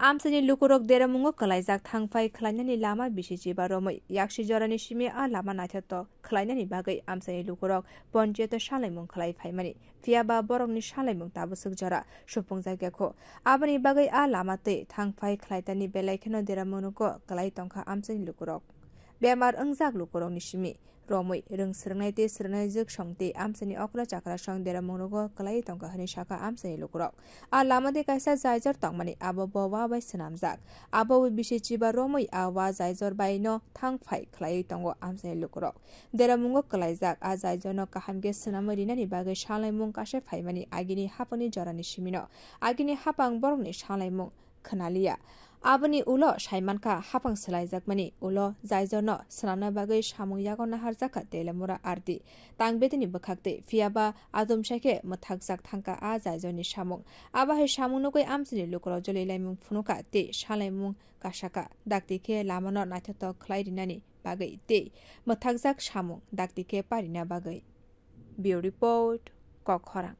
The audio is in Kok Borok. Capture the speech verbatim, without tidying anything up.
Amchaini lukurok deramungo kwlaijak thangphai khlainani lama bisi chiba romwi yaksi jorani simi a lama naithotok khlainani bagwi amchaini lukurok ponchayat-o salaimung khlai phaimani. Phiyaba borokni salaimung tabuk swk jora supungjak ya kho. Aboni bagwi a lama twi thangphai khlaitani belai kheno deramungo kwlai tongkha amchaini lukurok. Bemar wngjak lukurokni simi romwi rwng swrwngnai tei swrwngnaijwk song tei amchaini okra chakra song deramungo kwlai tongkha hwnwi sakha amchaini lukurok. A lama twi kaisa jaijor tongmani abo bo wa bai swnamjak. Abo bai bisi chiba romwi a wa jaijor bai no thangphai khlaiwi tongo amchaini lukurok. Deramungo kwlaijak a jaijor no kaham khe swnamwi rinani bagwi salaimung kasa phaimani agini haphangni jorani simino agini haphang borokni salaimung khnaliya. Aboni ulo saimankha haphang swlaijakmani ulo jaijorno swnamna bagwi samung yago naharjakha Telemura R D. Tangbetini bwkhak twi phiyaba atomsai khe mwthakjak thangkha a jaijorni samung. Abo hai samung nugwi amchaini lukurok joli laimung phunukha tei salaimung kasakha. Dakti khe lamano naithotok khlai rinani bagwi tei mwthakjak samung dakti khe parina bagwi. Bureau Report, Kokkhorang.